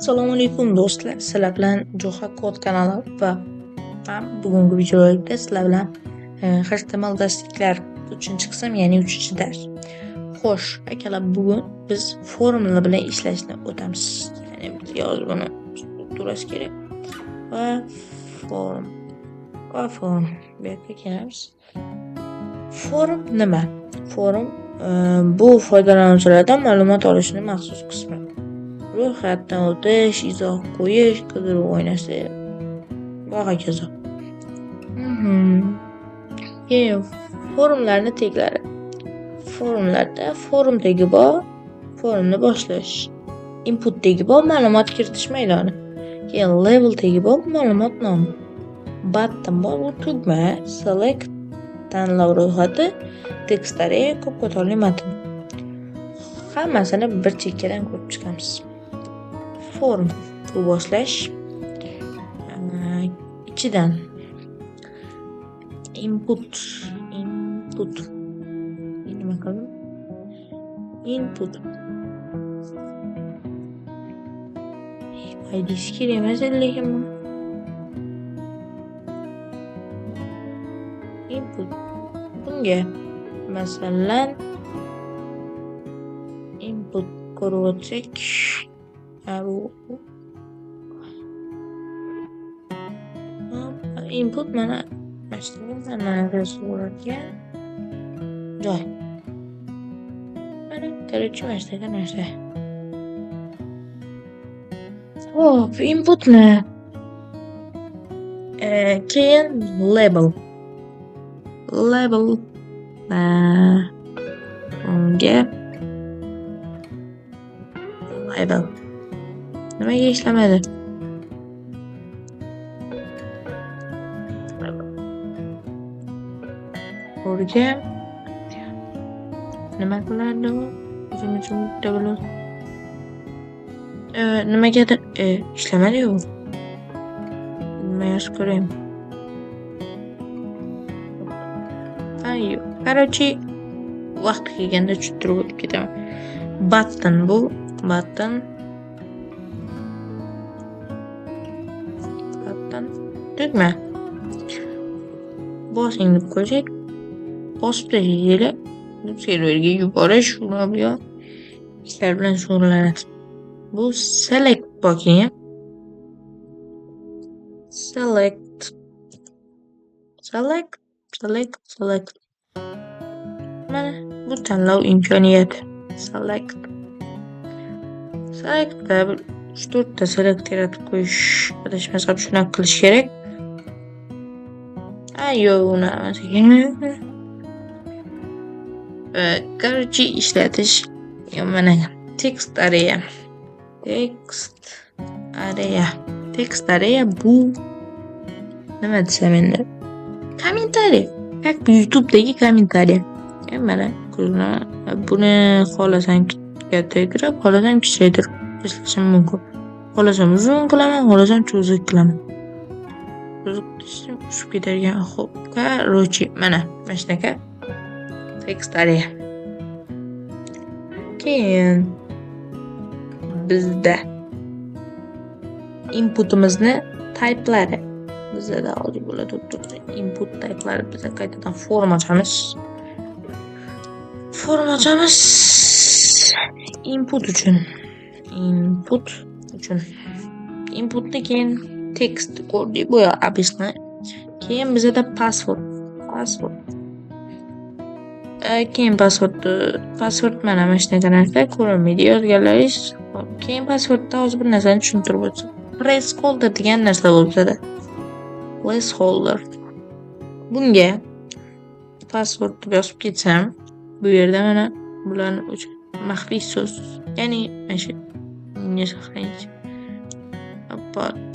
Assalomu alaykum do'stlar, sizlar bilan Jo'xa Kod kanali va men bugungi videoda sizlar bilan HTML darsliklar 3-qism, ya'ni 3-dars. Xo'sh, akalar, bugun biz formula bilan ishlashni o'tamiz. Ya'ni bizga hozir buni strukturasi kerak va form va form bu yerga kelamiz. Form nima? Form bu foydalanuvchilardan ma'lumot olishni maxsus qismi. Ro'yxatdan o'tish, izoh qo'yish, qidiruv oynasi va hokazo. Keyin formlarni teglari. Formlarda form tegi bor, formni boshlash. Input tegi bor, ma'lumot kiritish maydoni. Keyin label tegi bor, ma'lumot nomi. Button bor, bu tugma, select tanlov ro'yxati, text area ko'p qatorli matn. Hammasini bir chekkadan ko'rib chiqamiz. Form bu boshlash. Ichidan input nima qildim? Input ID'si kerak emas edi, lekin bu input bunga masalan input ko'rib o'tsak, bu input mana shunaqa joy. Mana, короче, mana shunaqa narsa. Xo'p, inputni keyin label. Label unga label nimaga ishlamadi? O'rga nima qilardi u? O'zim uchun bitta bilib. Nimagadir ishlamadi-yu. Nima yozib ko'raymi? Yo'q. Короче, vaqti kelganda tushuntirib o'tib ketaman. Button bu button. Button tugma. Bosing deb qo'ysak, bosib tashlaysizlar, serverga yuborish, uni bu yoq ishlar bilan shug'ullanadi. Bu select bor keyin. Select. Select, select, select. Mana bu tanlov imkoniyati. Select. Selectda bir 3-4 ta select yaratib qo'yish, adashmasam shunaqa qilish kerak. Yo'q, unaqa emas ekan. Короче, ishlatish mana text area. Text area. Text area bu nima desam endi? Kommentariy. Как YouTube'dagi kommentariy. Mana buni xohlasam kattaytirib, xohlasam kichraytirib tashlashim mumkin. Xohlasam uzun qilaman, xohlasam cho'ziq qilaman. Cho'ziq qilsam tushib ketadigan. Xo'p, короче, mana shunaqa text area. Keyin bizda inputimizni type'lari. Bizda hozir bo'ladi turibdi. Input type'lari biza qaytadan form ochamiz. Form ochamiz. Input uchun. Input uchun. Inputni keyin text ko'rdik, bu обычно. Keyin bizada password. Password. Keyin password mana shunaqa narsa ko'rinmaydi yozganlaringiz. Hop, keyin passwordda hozir bir narsani tushuntirib o'tsam. Placeholder degan narsa bor bizada. Placeholder. Bunga password deb yozib ketsam, bu yerda mana bularni maxfiy so'z, ya'ni mana shu не сохранить.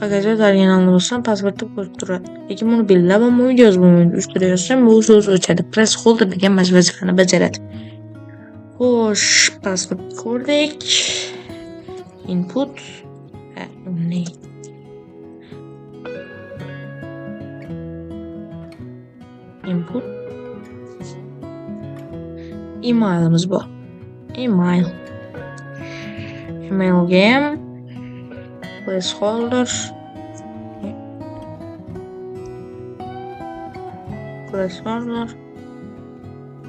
Показать originalni bossam password deb ko'rib turadi. Lekin buni belgilab olmaydi, yozib bo'lmaydi. Ustida yozsam bu so'z o'chadi. Placeholder degan mana shu vazifani bajaradi. Xo'sh, password ko'rdik. Input input emailimiz bor. Email. Emailga ham Placeholder. Placeholder.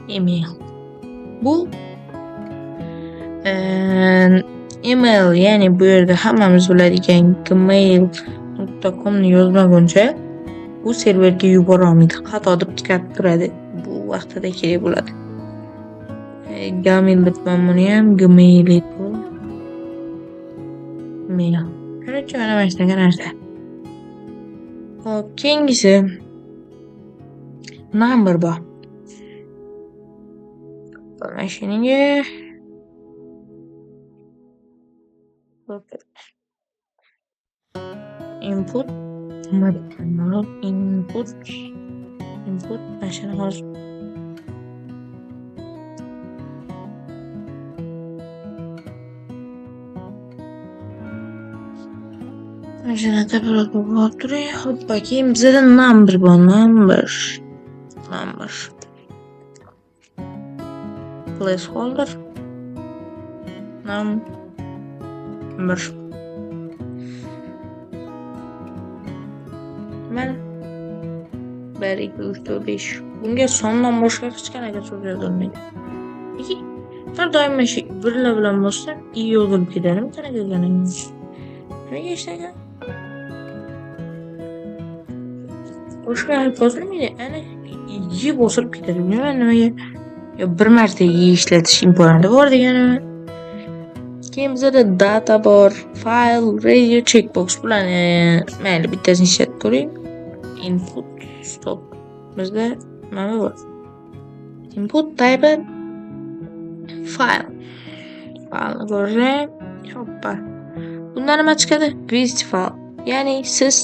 Email. Bu email, ya'ni bu yerda hammamiz biladigan gmail.com ni yozmaguncha bu serverga yubora olmaydi. Xato deb chiqarib turadi. Bu vaqtida kerak bo'ladi. Gmail deb buni ham gmail deb. Mail. Короче, mana shunaqa narsa. Xo'p, keyingisi number bor. Mana shuninga input input mana shuni hozir mana shunaqa bo'lib turing. Hoppa, keyin bizada number bor, number placeholder number. Mana 1 2 3 4 5. Bunga sondan boshqa hech qanaqa so'z yozilmaydi. Lekin har doim mana shu birlar bilan bossam i yozilib ketadimi? Qanaqa ekan? Nimaga ishlagan? Boshqa harf bosilmaydi. Ana y bosilib ketadi. Bilmayman nimaga. Yo bir marta y ishlatish imkoniyati bor deganimi? Keyin bizada data bor, file, radio, checkbox. Bularni mayli bittasini ishlatib ko'ring. Input stop. Bizda nima bor? Input type file. File'ni ko'rsak, hoppa. Bundan nima chiqadi? Visit file. Ya'ni siz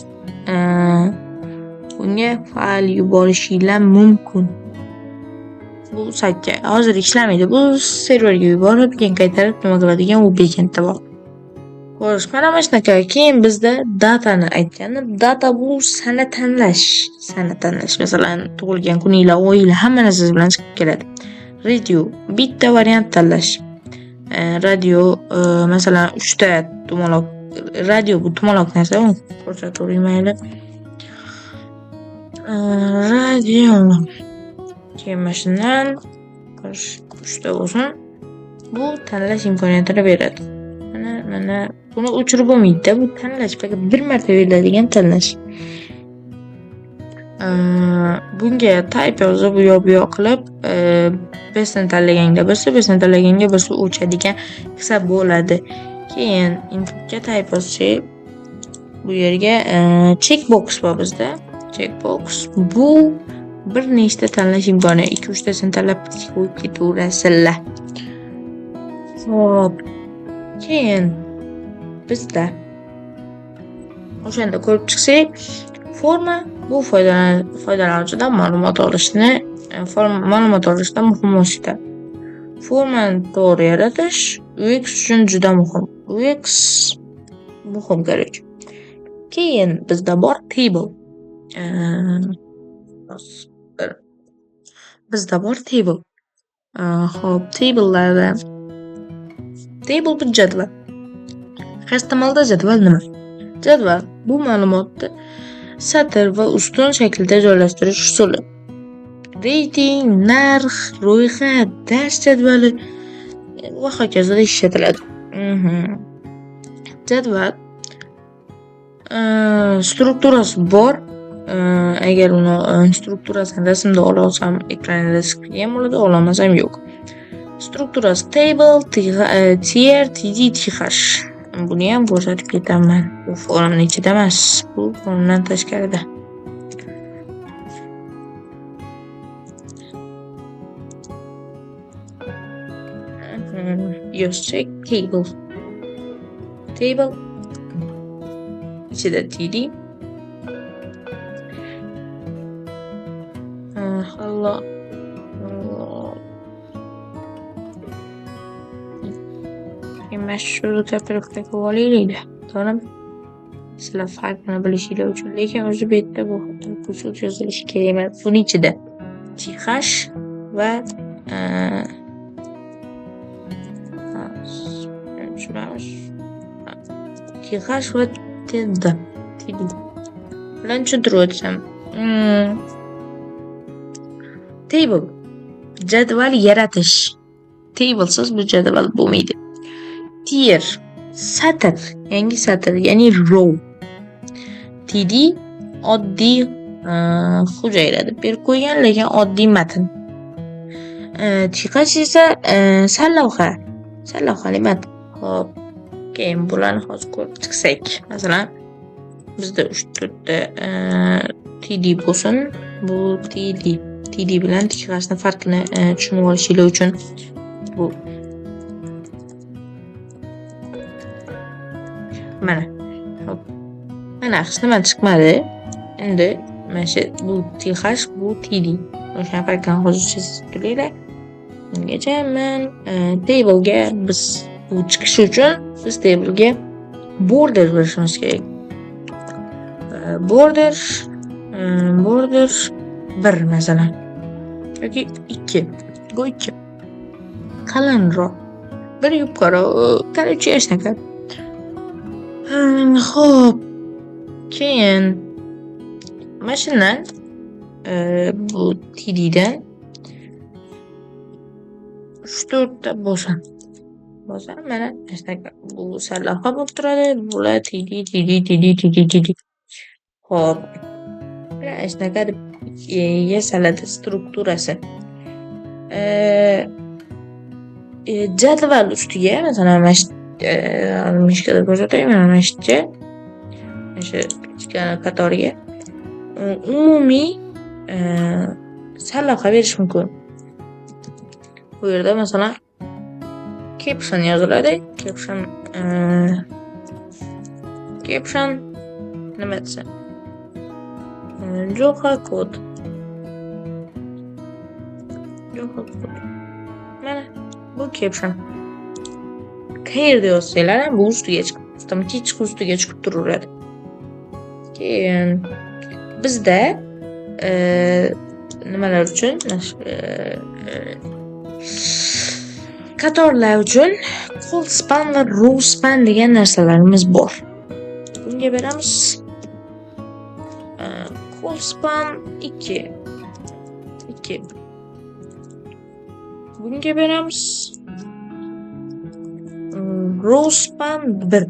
bunga fayl yuborishingiz mumkin. Bu saytga hozir ishlamaydi. Bu serverga yuborib, keyin qaytarib nima qiladigan u backendda bor. Xo'sh, mana shunaqa. Keyin bizda datani aytganim, data bu sana tanlash. Sana tanlash, masalan, tug'ilgan kuninglar, oyinglar, hamma narsasi bilan chiqib keladi. Radio bitta variant tanlash. Radio masalan 3 ta dumaloq, radio bu dumaloq narsa, uni ko'rsatavering mayli. Radio keyin mana shundan 3 ta bo'lsin. Bu tanlash imkoniyatini beradi. Mana buni o'chirib bo'lmaydi-da, bu tanlash faqat bir marta beriladigan tanlash. Bunga type yozib, u yoq bu yoq qilib, birsini tanlaganga birsi, birsini tanlaganga birsi o'chadigan qilsa bo'ladi. Keyin inputga type yozsak, bu yerga checkbox bor bizda. Checkbox bu bir nechta tanlash imkoni, 2-3 tasini tanlab qo'yib ketaverasizlar. Xo'p, keyin bizda o'shanda ko'rib chiqsak, forma bu foydalanuvchidan ma'lumot olishni, ma'lumot olishda muhim vosita. Formani to'g'ri yaratish UX uchun juda muhim. UX muhim, короче. Keyin bizda bor table. Bizda bor table. Xo'p, tablelarda table bu jadval. HTMLda jadval nima? Jadval bu ma'lumotni satr va ustun shaklida joylashtirish usuli. Reyting, narx, ro'yxat, dars jadvali va hokazoda ishlatiladi. Jadval strukturasi bor. Agar uni strukturasini rasmda ola olsam ekranida chiqadigan bo'ladi, ola olmasam yo'q. Strukturasi table, tr, td, th. Buni ham ko'rsatib ketaman. Bu formning ichida emas, bu formdan tashqarida. Yozsak table. Table ichida td. Hello. Mana shu kopировка qilib olaylik-da. To'g'rimi? Sizlar farqini bilishinglar uchun. Lekin o'zi bu yerda bu so'z yozilishi kerak emas. Buning ichida th va th va TD. TD. Bilan tushuntirib o'tsam. Table jadval yaratish. Tablesiz bu jadval bo'lmaydi. Tier satr, yangi satr, ya'ni row. TD oddiy hujayra deb berib qo'ygan, lekin oddiy matn. TH esa sarlavha, sarlavhali matn. Xo'p, keyin bularni hozir ko'rib chiqsak, masalan, bizda 3-4 ta TD bo'lsin. Bu TD. TD bilan THni farqini tushunib olishinglar uchun bu. Mana. Hop. Mana hech nima chiqmadi. Endi mana shu bu TH, bu TD. O'sha farqini hozircha sezib turinglar. Ungacha men table'ga biz bu chiqishi uchun biz table'ga border berishimiz kerak. Border border 1 masalan yoki 2. Bu 2. Qalinroq. Bir yupqaroq, короче, shunaqa. Xo'p. Keyin mana shundan bu TDdan 3-4 ta bo'lsin. Bo'lsa, mana shunaqa bu sarlavha bo'lib turadi. Bular TD, TD, TD, TD, TD. Xo'p. Mana shunaqa deb yasaladi strukturasi. Jadval ustiga masalan mana shu mishkada ko'rsatay, mana shu yerga, mana shu kichkina qatoriga umumiy sarlavha berish mumkin. Bu yerda masalan caption yoziladi. Caption caption nima desa? Jo'xa kod. Jo'xa kod. Mana bu caption. Qayerda yozsanglar ham bu ustiga chiqib, avtomatik ustiga chiqib turaveradi. Keyin bizda nimalar uchun qatorlar uchun col span va row span degan narsalarimiz bor. Bunga beramiz col span 2. 2. Bunga beramiz row span 1.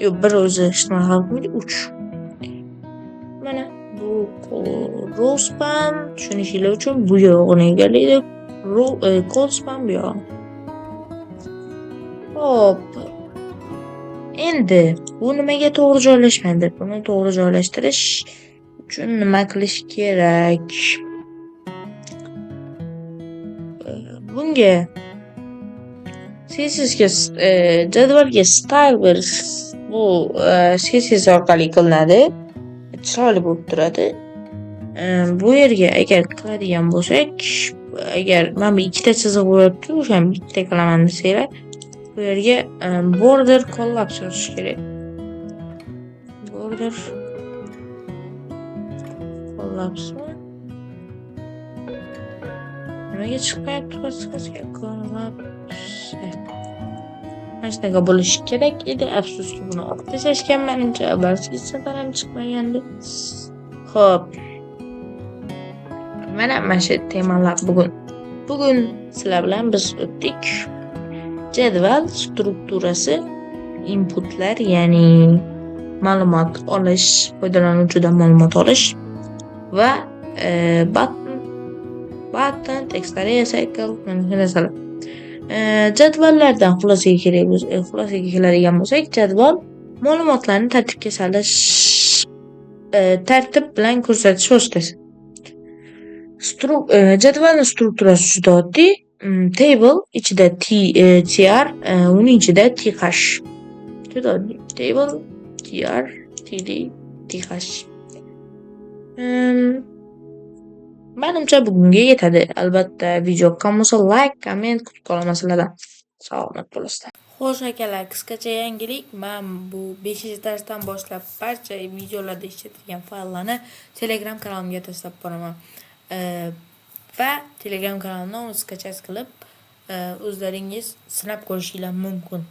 Yo'q, 1 o'zi hech nima qilmaydi, 3. Mana bu row span tushunishinglar uchun bu yog'ini egallaydi. Row col span bu yog'ini. Xo'p. Endi bu nimaga to'g'ri joylashmaydi? Buni to'g'ri joylashtirish uchun nima qilish kerak? Bunga CSSga jadvalga style berish bu CSS orqali qilinadi. Chiroyli bo'lib turadi. Bu yerga agar qiladigan bo'lsak, agar mana bu ikkita chiziq bo'lyapti, o'shani bitta qilaman desanglar, bu yerga border collapse yozish kerak. Border collapse. Nimaga chiqmayapti подсказка? Collapse. Mana shunaqa bo'lishi kerak edi. Afsuski buni olib tashlashgan menimcha, avvalgi safar ham chiqmagandi. Xo'p. Mana shu temalar bugun. Bugun sizlar bilan biz o'tdik. Jadval strukturasi, inputlar, ya'ni ma'lumot olish, foydalanuvchidan ma'lumot olish va button, tekstlari, cycle, mana shu narsalar. Jadvallardan xulosaga kerak xulosaga keladigan bo'lsak, jadval ma'lumotlarni tartibga solish, tartib bilan ko'rsatish vositasi. Jadvalning strukturasi juda oddiy. Table ichida T, TR, uning ichida TH. Juda oddiy. Table, TR, TD, TH. Menimcha bugunga yetadi. Albatta video yoqqan bo'lsa like, komment kutib qolaman sizlardan. Salomat bo'lasizlar. Xo'sh akalar, qisqacha yangilik. Men bu 5-darsdan boshlab barcha videolarda ishlatilgan fayllarni Telegram kanalimga tashlab boraman. Va Telegram kanalimni skachat qilib, o'zlaringiz sinab ko'rishinglar mumkin.